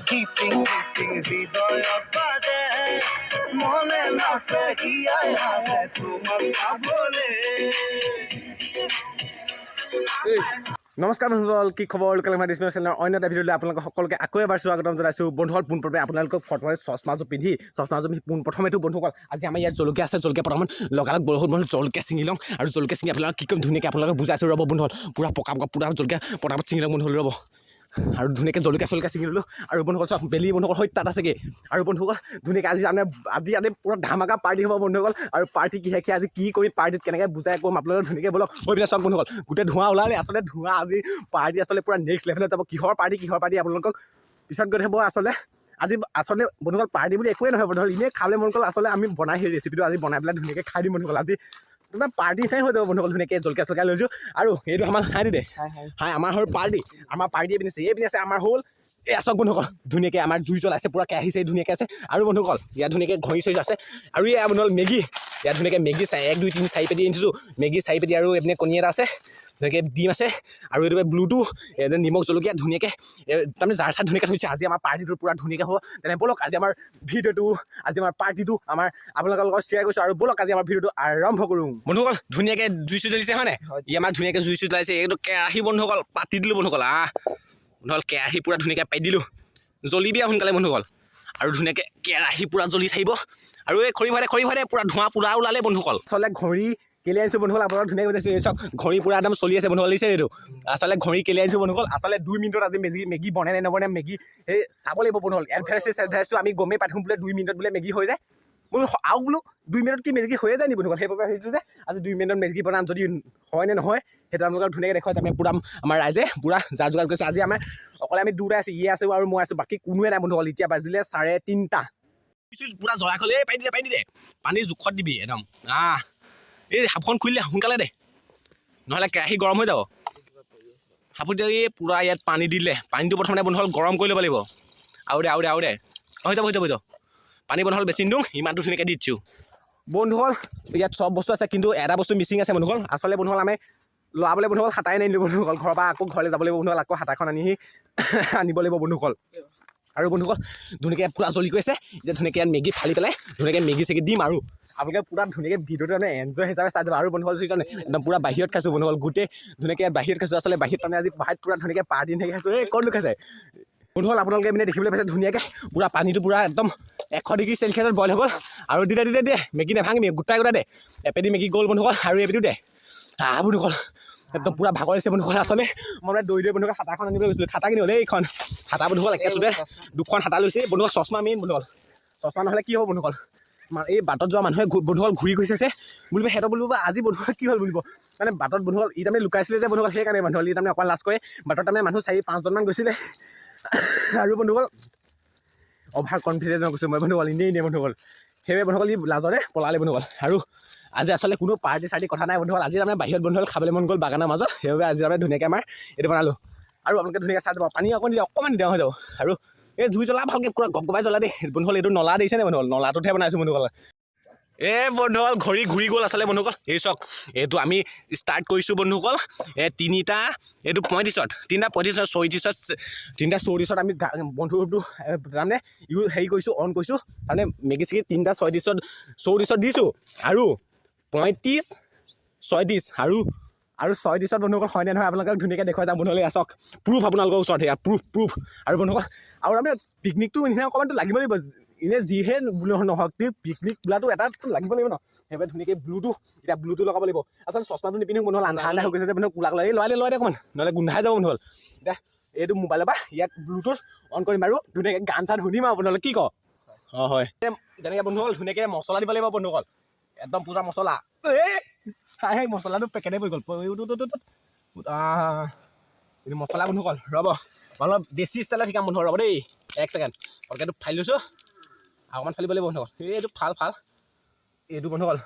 Tipping tipping হৃদয়ত বাজে, মনে নাচে, হিয়াই হাঁহে তোমাক পাবলে। নমস্কাৰ বন্ধুসকল, কি খবৰ? লোকেল মাই ডিছমিল চেনেলৰ অন্য এটা ভিডিঅ'লৈ আপোনালোকক সকলোকে আকৌ এবাৰ স্বাগতম জনাইছোঁ। বন্ধুসকল, পোনপ্ৰথমে আপোনালোকক ফটোৰে চশমাযোৰ পিন্ধি পোনপ্ৰথমেতো বন্ধুসকল, আজি আমাৰ ইয়াত জলকীয়া আছে। জলকীয়া প্ৰথমত লগালগ বৰষুণ বন্ধু জলকীয়া ছিঙি লওঁ আৰু জলকীয়া ছিঙি আপোনালোকক কি কৰিম, ধুনীয়াকৈ আপোনালোকক বুজাইছোঁ। ৰ'ব বন্ধুসকল, পূৰা পকা পকা পূৰা জলকীয়া পটাপট ছিঙি লওঁ বন্ধুসকল, ৰ'ব। আৰু ধুনীয়াকৈ জলকীয়া চলকীয়া ছিঙি ল'লোঁ। আৰু বন্ধুসকল চাওক, বেলি বন্ধুসকল হৈ তাত আছেগৈ। আৰু বন্ধুসকল, ধুনীয়াকৈ আজি আমি আজি আজি পূৰা ধামাকা পাৰ্টি হ'ব বন্ধুসকল। আৰু পাৰ্টি কিহে কিহে, আজি কি কৰিম, পাৰ্টিত কেনেকৈ বুজাই ক'ম আপোনালোকে ধুনীয়াকৈ। বলক হৈ পিনে চাওক বন্ধুসকল, গোটেই ধোঁৱা ওলালে। আচলতে ধোঁৱা আজি পাৰ্টি আচলতে পূৰা নেক্সট লেভেলত যাব। কিহৰ পাৰ্টি, কিহৰ পাৰ্টি আপোনালোকক পিছত গৈ থাকিব। আচলতে আজি আচলতে বন্ধুসকল, পাৰ্টি বুলি একোৱেই নহয় বন্ধুসকল, এনেই খাবলৈ মন গ'ল। আচলতে আমি বনাই সেই ৰেচিপিটো আজি বনাই পেলাই ধুনীয়াকৈ খাই দিম বন্ধুসকল। আজি তোমাৰ পাৰ্টি নিচিনাই হৈ যাব বন্ধুসকল। ধুনীয়াকৈ জলকীয়া চলকীয়া লৈছোঁ আৰু এইটো আমাৰ হাই দি দে হাই। আমাৰ হ'ল পাৰ্টি, আমাৰ পাৰ্টি এইপিনে আছে, এইপিনে আছে আমাৰ হ'ল। এই চাওক বন্ধুসকল, ধুনীয়াকৈ আমাৰ জুই জ্বলাইছে, পূৰা কেৰাহী চাহি ধুনীয়াকৈ আছে। আৰু বন্ধুসকল, ইয়াত ধুনীয়াকৈ ঘঁহি চহি আছে। আৰু এয়া বন্ধুসকল মেগী, ইয়াত ধুনীয়াকৈ মেগী চাই এক, দুই, তিনি, চাৰি পেটি আনিছোঁ মেগী, চাৰি পেটি। আৰু এইপিনে কণী এটা আছে, ধুনীয়াকৈ ডিম আছে। আৰু এইটো ব্লুটো, এইটো নিমখ জলকীয়া ধুনীয়াকৈ তাৰমানে জাৰ চাৰ ধুনীয়াকৈ থৈছে। আজি আমাৰ পাৰ্টিটো পূৰা ধুনীয়াকৈ হ'ব। তেনে ব'লক, আজি আমাৰ ভিডিঅ'টো, আজি আমাৰ পাৰ্টিটো আমাৰ আপোনালোকৰ লগত শ্বেয়াৰ কৰিছোঁ। আৰু ব'লক, আজি আমাৰ ভিডিঅ'টো আৰম্ভ কৰোঁ। বন্ধুসকল, ধুনীয়াকৈ জুই চুই জ্বলিছে, হয় নাই? ই আমাৰ ধুনীয়াকৈ জুই চুই জ্বলাইছে। এইটো কেৰাহী বন্ধুসকল পাতি দিলোঁ বন্ধুসকল। আহ বন্ধুসকল, কেৰাহী পূৰা ধুনীয়াকৈ পাতি দিলোঁ, জ্বলিবি আৰু সোনকালে বন্ধুসকল। আৰু ধুনীয়াকৈ কেৰাহী পূৰা জ্বলি থাকিব। আৰু এই খৰি ভৰাই, খৰি ভৰাই পূৰা ধোঁৱা পূৰা ওলালে বন্ধুসকল। আচলতে ঘড়ী কেলৈ আনিছোঁ বন্ধুসকল, আপোনালোক ধুনীয়াকৈ বুজাইছোঁ। এই চাওক, ঘড়ী পূৰা একদম চলি আছে বন্ধুসকল, দিছে এইটো। আচলতে ঘড়ী কেলৈ আনিছোঁ বন্ধুসকল, আচলতে 2 মিনিটত আজি মেগী মেগী বনে নে নবনে মেগী সেই চাব লাগিব বন্ধুসকল। এডভাৰটাইজ এডভাৰটাইজটো আমি গমেই পাই থাকোঁ, বোলে 2 মিনিটত বোলে মেগী হৈ যায়। বোলো আৰু বোলো 2 মিনিটত কি মেগী হৈয়ে যায় নি বন্ধুসকল? সেইবাবে ভাবিছোঁ যে আজি 2 মিনিটত মেগী বনাম, যদি হয় নে নহয় সেইটো আপোনালোকক ধুনীয়াকৈ দেখুৱাই। আমি পূৰা আমাৰ ৰাইজে পূৰা যা যোগাৰ কৰিছে। আজি আমাৰ অকলে আমি দুটাই আছোঁ, ইয়ে আছে আৰু মই আছোঁ, বাকী কোনোৱে নাই বন্ধুসকল। এতিয়া বাজিলে 3:30। পূৰা জ্বলাই খলে। এই পানী দে, পানী দে, পানী জোখত দিবি একদম। আহ এই সাপখন খুলিলে সোনকালে দে, নহ'লে কেৰাহী গৰম হৈ যাব। সাপো দিয়ে। এই পূৰা ইয়াত পানী দিলে, পানীটো প্ৰথমতে বন্ধুসকল গৰম কৰি ল'ব লাগিব। আৰু দে, আৰু দে, আৰু দে। হৈ যাব, হৈ যাব, হৈ যাব। পানী বন্ধুসকল বেছি নিদিওঁ, ইমানটো ধুনীয়াকৈ দি দিছোঁ। বন্ধুসকল, ইয়াত চব বস্তু আছে, কিন্তু এটা বস্তু মিচিং আছে বন্ধুসকল। আচলতে বন্ধুসকল, আমি লৰাবলৈ বন্ধুসকল হাতাই নানিলোঁ বন্ধুসকল ঘৰৰ পৰা। আকৌ ঘৰলৈ যাব লাগিব বন্ধুসকল, আকৌ হাতাখন আনিহি আনিব লাগিব বন্ধুসকল। আৰু বন্ধুসকল, ধুনীয়াকৈ পূৰা জ্বলি গৈছে। এতিয়া ধুনীয়াকৈ ইয়াত মেগী ফালি পেলাই ধুনীয়াকৈ মেগী চেগী দিম আৰু আপোনালোকে পূৰা ধুনীয়াকৈ ভিডিঅ'টো মানে এনজয় হিচাপে চাই যাব। আৰু বন্ধুসকল চাইছে, একদম পূৰা বাহিৰত খাইছোঁ বন্ধুসকল, গোটেই ধুনীয়াকৈ ইয়াত বাহিৰত খাইছোঁ। আচলতে বাহিৰত তাৰমানে আজি বাহিৰত পূৰা ধুনীয়াকৈ পাৰ্টি ধুনীয়াকৈ খাইছোঁ। এই ক'ত লুকাইছে বন্ধুসকল? আপোনালোকে মানে দেখিবলৈ পাইছে, ধুনীয়াকৈ পূৰা পানীটো পূৰা একদম 100 ডিগ্ৰী চেলচিয়াছত বইল হৈ গ'ল। আৰু দিলে দিলে দিয়ে, মেগী নাভাঙিবি, গোটাই গোটাই দে। এপেটি মেগী গ'ল বন্ধুসকল, আৰু এপেটিও দে। আহ বন্ধুসকল, একদম পূৰা ভাগৰ লাগিছে বন্ধুসকল। আচলতে মই মানে দৌৰি দৌৰি বন্ধুসকল হাতাখন আনিবলৈ গৈছিলোঁ, খাতা কিনিবলৈ। এইখন হাতা বন্ধুসকল, একেচোতে দুখন হাতা লৈছে বন্ধুসকল। চশমা মেইন বন্ধুসকল, চশমা নহ'লে কি হ'ব বন্ধুসকল? এই বাটত যোৱা মানুহে বন্ধুসকল ঘূৰি গৈছে বুলিব, সিহঁতৰ বুলিব আজি বন্ধুসকল কি হ'ল বুলিব। মানে বাটত বন্ধুসকল ই তাৰমানে লুকাইছিলে যে বন্ধুসকল, সেইকাৰণে বন্ধুসকল ই তাৰমানে অকণমান লাজ কৰে। বাটত তাৰমানে মানুহ চাৰি পাঁচজনমান গৈছিলে। আৰু বন্ধুসকল, অভাৰ কনফিডেঞ্চ কৈছোঁ মই বন্ধুসকল, এনেই এনেই বন্ধুসকল। সেইবাবে বন্ধুসকল ই লাজতে পলালে বন্ধুসকল। আৰু আজি আচলতে কোনো পাৰ্টি চাৰ্টি কথা নাই বন্ধুসকল। আজি তাৰমানে বাহিৰত বন্ধুসকল খাবলৈ মন গ'ল বাগানৰ মাজত, সেইবাবে আজি তাৰমানে ধুনীয়াকৈ আমাৰ এইটো বনালোঁ। আৰু আপোনালোকে ধুনীয়াকৈ চাই যাব। পানী অকণ দিলে, অকণমান দিয়া হৈ যাব। আৰু এই জুই জ্বলা ভালকৈ, পূৰা গপ গপাই জ্বলা দেই বন্ধুসকল। এইটো নলা দিছে নে বন্ধুসকল? নলাটোতহে বনাইছোঁ বন্ধুসকল। এ বন্ধুসকল, ঘড়ী ঘূৰি গ'ল আচলতে বন্ধুসকল। এই চাওক, এইটো আমি ষ্টাৰ্ট কৰিছোঁ বন্ধুসকল। এই তিনিটা এইটো পঁয়ত্ৰিছত, 3টা 35ত, 36ত, 3টা 34ত আমি বন্ধুটো তাৰমানে ইউ হেৰি কৰিছোঁ, অন কৰিছোঁ। তাৰমানে মেগী চেগী 3টা 36ত, 34ত দিছোঁ। আৰু 35, 36 আৰু আৰু 36ত বন্ধুসকল হয়নে নহয় আপোনালোকক ধুনীয়াকৈ দেখুৱাই যাম বন্ধুসকল। এয়া চাওক, প্ৰুফ আপোনালোকৰ ওচৰত, সেয়া প্ৰুফ, প্ৰুফ। আৰু বন্ধুসকল, আৰু আমি পিকনিকটো নিচিনা অকণমানতো লাগিব লাগিব, এনেই যিহে নহওক পিকনিক বোলাটো এটা লাগিব লাগিব ন? সেইবাবে ধুনীয়াকৈ ব্লুটো, এতিয়া ব্লুটো লগাব লাগিব। আচলতে চশমাটো নিপিন্ধো বন্ধুসকল, আন্ধাৰ আন্ধাৰ হৈ গৈছে যে বন্ধু, কোলা কোলা। এই লৰাই দে, লৰাই দে অকণমান, নহ'লে গোন্ধাই যাব বন্ধুসকল। এতিয়া এইটো মোবাইলৰ পৰা ইয়াত ব্লুটুথ অন কৰিম আৰু ধুনীয়াকৈ গান চান শুনিম আৰু বন্ধুসকল, কি ক? অঁ হয়, তেনেকৈ বন্ধুসকল ধুনীয়াকৈ মছলা দিব লাগিব বন্ধুসকল, একদম পূৰা মছলা। এই হাই, মছলাটো পেকেটে পৰি গ'ল। এইটো মছলা বন্ধুসকল, ৰ'ব, অলপ বেছি ষ্টাইলত শিকাম বন্ধু, ৰ'ব দেই, এক ছেকেণ্ড। ভালকৈ এইটো ফালি লৈছোঁ, অকণমান ফালিব লাগিব বন্ধুসকল। এই এইটো ফাল ফাল, এইটো বন্ধুসকল,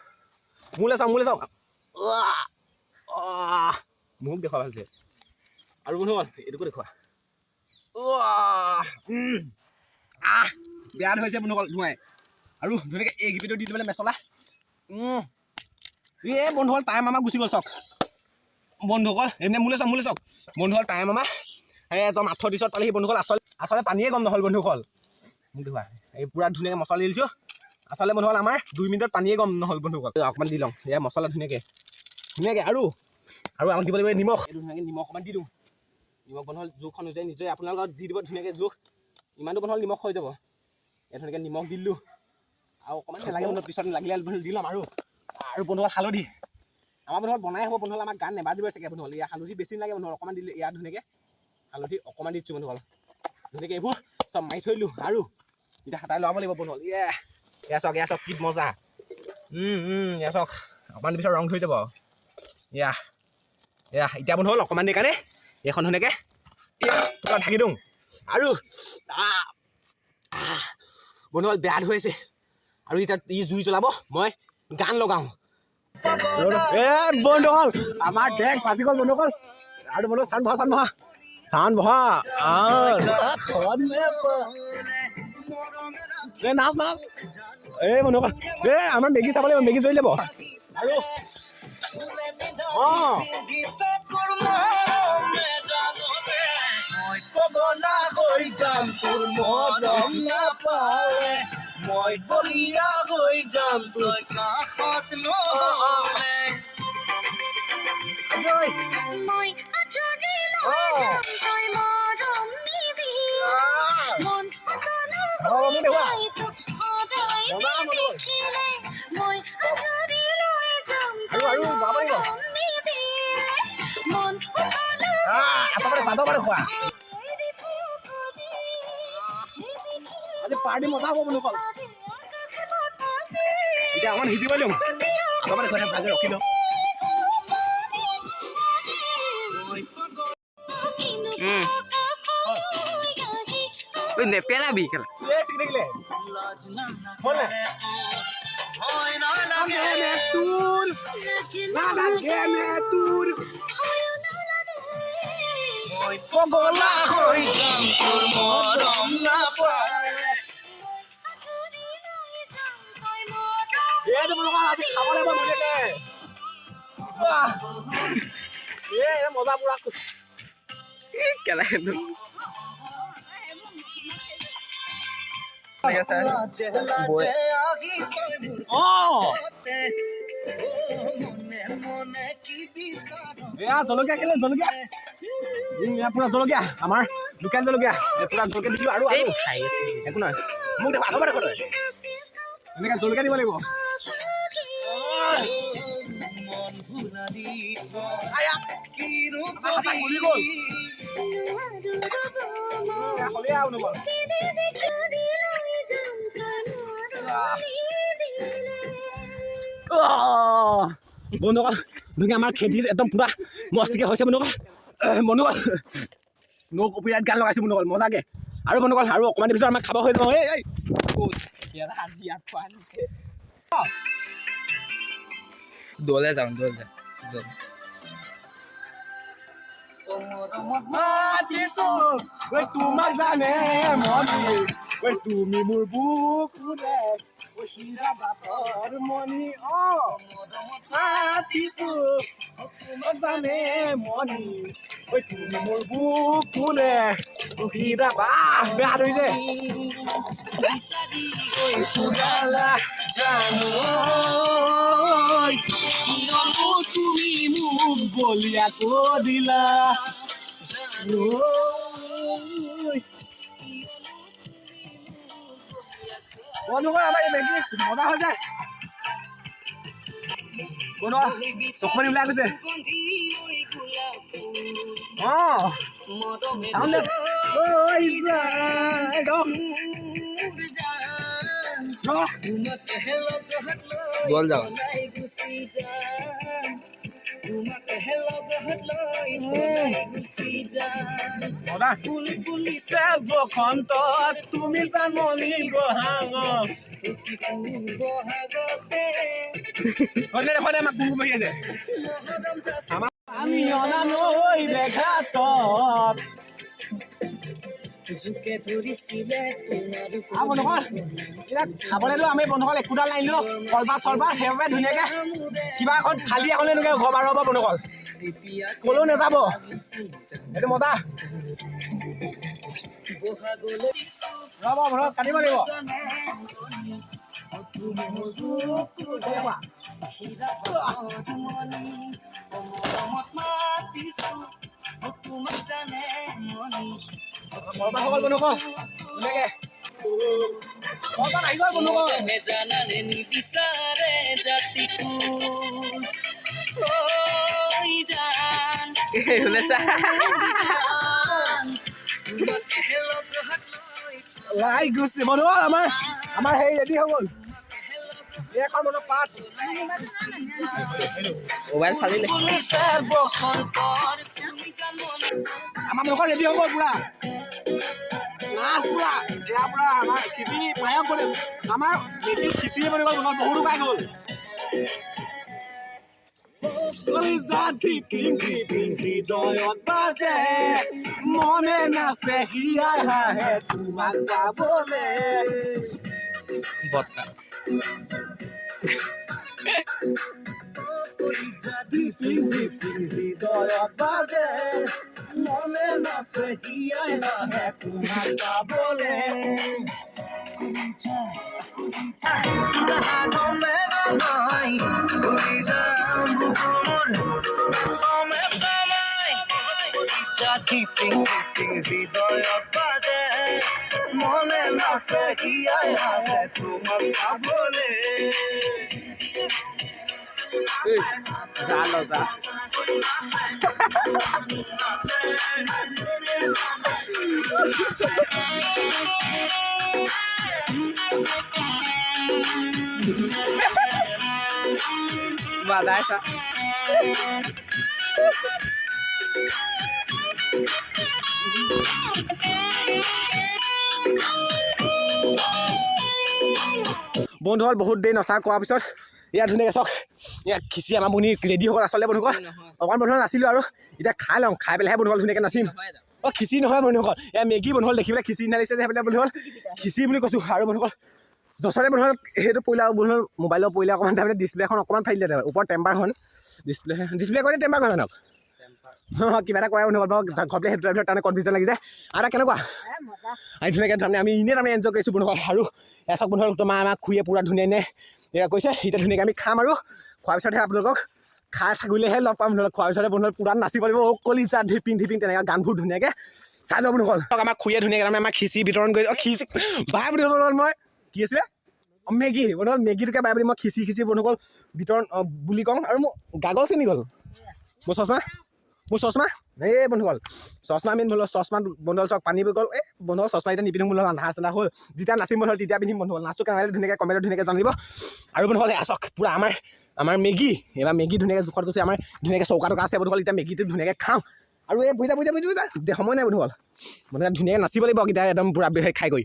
মোলৈ চাওক, মোলৈ চাওক, মোক দেখুওৱা ভালছে। আৰু বন্ধুসকল, এইটোকো দেখুওৱা। আহ বেয়া ধৰিছে বন্ধুসকল ধোঁৱাই। আৰু ধুনীয়াকৈ এই গিপিটো দি দিবলৈ মছলা। এই বন্ধুসকল, টাইম আমাৰ গুচি গ'ল। চাওক বন্ধুসকল, এইপিনে মোলৈ চাওক, মোলৈ চাওক বন্ধুসকল, টাইম আমাৰ সেই একদম 8:30ত পালেহি বন্ধুসকল। আচলতে পানীয়ে কম নহ'ল বন্ধুসকল। মোক দেখুওৱা, এই পূৰা ধুনীয়াকৈ মছলা দি দিছোঁ। আচলতে বন্ধুসকল, আমাৰ 2 মিনিটত পানীয়ে কম নহ'ল বন্ধুসকল। অকণমান দি লওঁ এয়া মছলা ধুনীয়াকৈ ধুনীয়াকৈ। আৰু আৰু আমাক দিব লাগিব এই নিমখ। এইটো ধুনীয়াকৈ নিমখ অকণমান দি দিওঁ। নিমখ বন্ধুসকল, জোখ অনুযায়ী নিজে আপোনালোকক দি দিব ধুনীয়াকৈ জোখ। ইমানটো বন্ধুসকল নিমখ হৈ যাব। এই ধুনীয়াকৈ নিমখ দি দিলোঁ। আৰু অকণমান নালাগে বন্ধু, পিছত লাগিলে দি ল'ম। আৰু আৰু বন্ধুসকল, হালধি আমাৰ বন্ধুসকল বনাই হ'ব বন্ধুসকল। আমাক গান নেবাজিব চাগে বন্ধুসকল। ইয়াৰ হালধি বেছি নালাগে বন্ধুসকল, অকণমান দিলে। ইয়াত ধুনীয়াকৈ হালধি অকণমান দি দিছোঁ বন্ধুসকল। ধুনীয়াকৈ এইবোৰ চব মাৰি থৈ দিলোঁ। আৰু এতিয়া হাতাই লগাব লাগিব বন্ধুসকল। এয়া চাওক, এয়া চাওক, কি মজা। এয়া চাওক, অকণমান পিছত ৰং ধৰি যাব। এয়া এয়া এতিয়া বন্ধুসকল, অকণমান দেৰি কাৰণে এইখন ধুনীয়াকৈ পূৰা ঢাকি দিওঁ। আৰু বন্ধুসকল, বেয়া ধৰিছে। আৰু এতিয়া ই জুই জ্বলাব, মই গান লগাওঁ। এ বন্ধুসকল, আমাৰ ডেক ফাঁচি গ'ল বন্ধুসকল। আৰু বন্ধু, চাউণ্ড বহা, চাউণ্ড বহা, চাউণ্ড বহা। এ নাচ নাচ। এই বন্ধুসকল, এ আমাৰ মেগী চাব লাগিব, মেগী জ্বলি যাব। আৰু অঁ মই পগলা হৈ যাম তোৰ মৰম নাপালে, মই বলিয়া হৈ যাম তোৰ কাষত নহ'লে। আজয়। মই আজৰি লৈ যাম তই মৰম নিদিলে, মন উতলা অ, মোক দেখুওৱা। হৈ তোক সদায় মজা, মজা। নেদেখিলে। মই আজৰি লৈ যাম আৰু তই আৰু গাব লাগিব। মৰম নিদিলে, মন উতলা আঁতৰ খোৱা। আজি পাৰ্টি মজা হ'ব বন্ধুসকল। এতিয়া অকণমান সিজিব দিওঁ। আঁতৰ খোৱা, ভাজি ৰখি লওঁ। ঐ, নেপেলাবি খেলা। এ চিকি থাকিলে হ'ল নাই? ভয় নালাগে। নে তোৰ নালাগে নে তোৰ? মই পগলা হৈ যাম তোৰ মৰম নাপালে। এই তোমালোকৰ আজি খাব লাগিব ধুনীয়াকে। আহ! এ মজা পুৰা। কেলা। লাজে লাজে আহি তই মোৰ কাষতে। অ, মনে মনে কি বিচাৰ? এয়া জলকীয়া কেলে জলকীয়া। এয়া পুৰা জলকীয়া, আমাৰ লোকেল জলকীয়া। এই পুৰা জলকীয়া দিছিলোঁ। আৰু আৰু খাই আছে। একো নহয়। মোক দেখুৱা, আকৌ দেখুৱা তই। এনেকৈ জলকীয়া দিব লাগিব। মন ভুলালি আয়া, কিনো আমাৰ হাতা গলি গ'ল। এয়া হ'লেই আৰু নগ'ল। আহ! বন্ধুসকল, ধুনীয়া আমাৰ খেতি একদম পুৰা মস্তিকে হৈছে বন্ধুসকল। বন্ধুসকল, ন' কপিৰাইট গান লগাইছোঁ বন্ধুসকল, মজাকে। আৰু বন্ধুসকল, আৰু অকণমান পিছত আমাক খাব হৈ যাব। এই এই আজি ইয়াত খোৱা। দলে যাওঁ, দলে যাওঁ। মাতিছো ঐ তোমাক জানে মনি, ঐ তুমি মোৰ বুকুৰে ঐ হীৰা বাটৰ মণি। অ মাতিছো তোমাক জানে মনি, ঐ তুমি মোৰ বুকুৰে ঐ হীৰা। বাহ, বেয়া ধৰিছে। বিচাৰি ঐ ফুৰালা জানো ঐ কিয়নো তুমি মোক বলিয়া দিলা ঐ। বন্ধুসকল, আমাৰ এই মেগী মজা হৈ যায়। বন্ধুসকল, চকুপানী ওলাই গৈছে। অঁ চাউণ্ড দে। ঐ, ৰ। ৰ। দল যাওঁ। মজা। ফুলিছে বসন্তত, তুমি জানমণি বহাগ। হয়নে? দেখোন আমাক কুকুৰ বহি আছে। আমি অনা নৈ দেখাত। আৰু বন্ধুসকল, এতিয়া খাবলৈতো আমি বন্ধুসকল একোডাল নানিলোঁ কলপাত চলপাত। সেইবাবে ধুনীয়াকৈ কিবা এখন থালি এখন এনেকৈ ঘৰ বাৰ হ'ব বন্ধুসকল, ক'লেও নাযাব। এইটো মজা। বহাগলৈ ৰ'ব বন্ধুসকল, কাটিব লাগিব। তুমি মোৰ বুকুৰে হীৰা মণি, মৰমত মাতিছো তোমাক জানে মনি। কলপাতসকল বন্ধুসকল, ধুনীয়াকে কলপাত আহি গ'ল বন্ধুসকল। জানানে নিবিচাৰে জাতিটো ঐ জান। ওলাইছা। লাই গুচি বন্ধুসকল, আমাৰ হেৰি ৰেডি হৈ গ'ল। এইখন বন্ধু পাত। মোবাইল ফালিলে। আমাৰ বন্ধুসকল ৰেডি হৈ গ'ল পুৰা নাচ পুৰা। এয়া পুৰা আমাৰ খিচিৰি পায়স বনি, আমাৰ মেগী খিচিৰি বনি গ'ল বন্ধুসকল, বহুত পাই গ'ল। হৃদয়ত বাজে, মনে নাচে, হিয়াই হাঁহে তোমাক পাবলে। বৰ্তা। ধিপিং ধিপিং হৃদয়ত বাজে, মনে নাচে, হিয়াই হাঁহে তোমাক পাবলে। হৃদয়ত বাজে, মনে নাচে, হিয়াই হাঁহে তোমাক পাবলে। যা ল যা। বাদাই চা। বন্ধুসকল, বহুত দেৰি নচা কৰাৰ পিছত ইয়াত ধুনীয়াকৈ চাওক, ইয়াত খিচিৰি আমাৰ বনি ৰেডি হৈ গ'ল। আচলতে বন্ধুসকল, অকণমান বন্ধুসকল নাছিলোঁ আৰু এতিয়া খাই লওঁ, খাই পেলাইহে বন্ধুসকল ধুনীয়াকৈ নাচিম। অঁ, খিচিৰি নহয় বন্ধুসকল, এয়া মেগী বন্ধুসকল। দেখিবলৈ খিচিৰি নালিছে যে, সেইফালে বন্ধুসকল খিচিৰি বুলি কৈছোঁ। আৰু বন্ধুসকল, দছৰে বন্ধুসকল সেইটো পৰিলে আৰু বন্ধুসকল মোবাইলৰ পৰিলে অকণমান তাৰমানে ডিছপ্লেখন অকণমান ফালিলে, তাৰমানে ওপৰত টেম্পাৰখন ডিছপ্লে কৰে, টেম্পাৰ কৰে জানো কিবা এটা কৰে বন্ধুসকল। বাৰু ঘৰলৈ সেইটো ভিতৰত তাৰমানে কনফিউজন লাগি যায়। আৰু কেনেকুৱা আমি ধুনীয়াকৈ তাৰমানে আমি এনেই তাৰমানে এনজয় কৰিছোঁ বন্ধুসকল। আৰু এয়া চাওক বন্ধুসকল, তোমাৰ আমাক খুৰীয়ে পূৰা ধুনীয়া ধুনীয়া এয়া কৈছে। এতিয়া ধুনীয়াকৈ আমি খাম আৰু খোৱাৰ পিছতহে আপোনালোকক খাই থাকিলেহে লগ পাম বন্ধুসকল। খোৱাৰ পিছতহে বন্ধুসকল পূৰা নাচিব লাগিব। অ কলিজা ধিপিং ধিপিং তেনেকুৱা গানবোৰ ধুনীয়াকৈ চাই যাব বন্ধুসকল। আমাৰ খুৰীয়ে ধুনীয়াকৈ তাৰমানে আমাক খিচিৰি বিতৰণ কৰি, অঁ খিচিৰি বাই বন্ধুসকল, মই কি আছিলে, অঁ মেগী বন্ধুসকল, মেগীটোকে বাই বুলি মই খিচিৰি খিচিৰি বন্ধুসকল বিতৰণ বুলি কওঁ। আৰু মোৰ গাগল চিনি গ'ল, মোৰ চশমা, মোৰ চশমা, এই বন্ধুসকল চশমা মেইন বন্ধুসকল, চশমা বন্ধুসকল চাওক পানী গ'ল। এই বন্ধুসকল চশমা এতিয়া নিপিন্ধো বন্ধুসকল, আন্ধাৰ চান্ধাৰ হ'ল, যেতিয়া নাচিম বন্ধুসকল তেতিয়া পিন্ধিম বন্ধুসকল। নাচটো কেনেকৈ ধুনীয়াকৈ কমেণ্টত ধুনীয়াকৈ জানিব। আৰু বন্ধুসকল এয়া চাওক পূৰা আমাৰ মেগী, এইবাৰ মেগী ধুনীয়াকৈ জোখত গৈছে। আমাৰ ধুনীয়াকৈ চৌকা টকা আছে বন্ধুসকল, এতিয়া মেগীটো ধুনীয়াকৈ খাওঁ। আৰু এই বুজা বুজা বুজা বুজা দে, সময় নাই বন্ধুসকল, বন্ধুসকল ধুনীয়াকৈ নাচিব লাগিব এতিয়া একদম পূৰা খাই গৈ।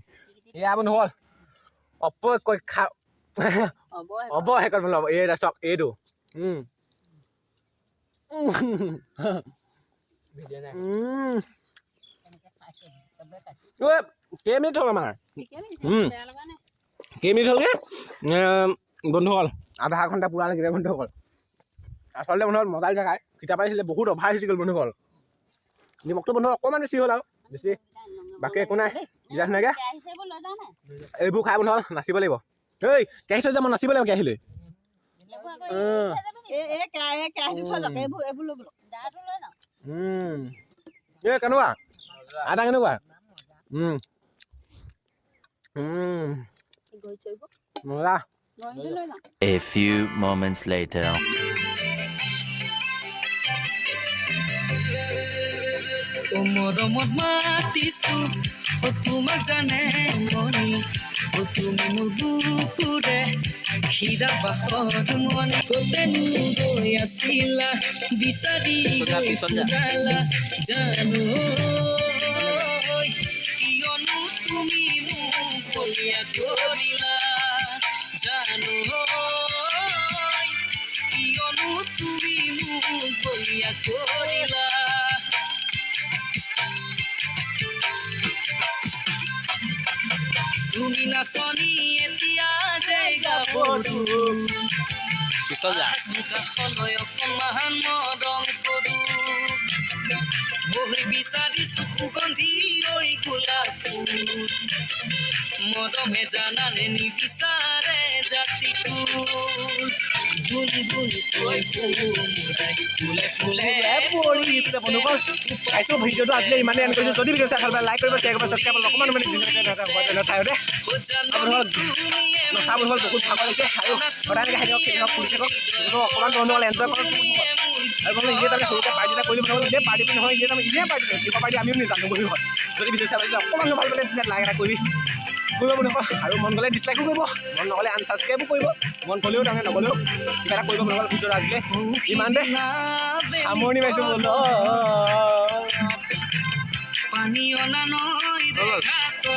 এয়া বন্ধুসকল অপয় খা অৱশেষত বন্ধু এই চাওক এইটো কেইমিনিট হ'ল আমাৰ? কেইমিনিট হ'লগৈ বন্ধুসকল? আধা ঘণ্টা পূৰা লাগিলে বন্ধুসকল। আচলতে বন্ধুসকল মজা লাগিছে খাই, কিতাপ আহিছিলে বহুত অভাৰ হৈ গ'ল বন্ধুসকল। নিমখটো বন্ধু অকণমান বেছি হ'ল আৰু বেছি বাকী একো নাই। এতিয়া ধুনীয়াকৈ এইবোৰ খাই বন্ধুসকল নাচিব লাগিব। ঐ কেৰাহী থৈ যাম, মই নাচিব লাগিব কেৰাহী লৈ। এই কেনেকুৱা আটা কেনেকুৱা? মজা। A few moments later. ও মৰমত মাতিছো, ও তোমাক জানে মনি, ও তুমি মোৰ বুকুৰে হীৰা বাসৰ মনি। ক'তেনো গৈ আছিলা বিচাৰি ফুৰালা জানো, কিয়নো তুমি মোক বলিয়া কৰিলা জানো, কিয়নো তুমি মোক বলিয়া কৰিলা। তুমি নাচনী এতিয়া যে গাভৰু, কাষলৈ অকণমান মৰম কৰোঁ। বিচাৰিছো সুগন্ধি ঐ গোলাপ ফুল। মৰমে জানানে নিবিচাৰে জাতি কুল। গুণ গুণ কৈ কোমোৰাই ফুলে ফুলে পৰিছে। বন্ধুসকল, পাইছোঁ, ভিডিঅ'টো আজিলৈ ইমানেই এণ্ড কৰিছোঁ। যদি ভিডিঅ' চাই ভাল পায়, লাইক কৰিব, শ্বেয়াৰ কৰিব, ছাবস্ক্ৰাইব কৰিব। অকণমান মানে ঠাইতে নচা। বন্ধুসকল, বহুত ভাগৰ লাগিছে আৰু সদায় এনেকৈ খাই থাকক, খেলি থাকক, ফুৰি থাকক। কিন্তু অকণমান বন্ধুসকল এনজয় কৰক। আৰু বন্ধু, এনেই তাৰমানে সৰুকৈ পাৰ্টি এটা কৰিলোঁ বন্ধুসকল। এনেই পাৰ্টি বুলি নহয়, এনেই তাৰমানে এনেই পাৰ্টি, কিহৰ পাৰ্টি আমিও নাজানো। বন্ধুসকল, যদি ভিডিঅ' চাই ভাল পালে, অকণমান ভাল পালে, তেতিয়া লাইক এটা কৰিব বন্ধুসকল। আৰু মন গ'লে ডিছলাইকো কৰিব, মন নগ'লে আনছাবস্ক্ৰাইবো কৰিব, মন গ'লেও তাৰমানে নগ'লেও কিবা এটা কৰিব। বন্ধুসকল, ভিডিঅ'টো আজিলৈ ইমানতে সামৰণি মাৰিছোঁ বোলো। পানী অনা নৈ ঘাটত।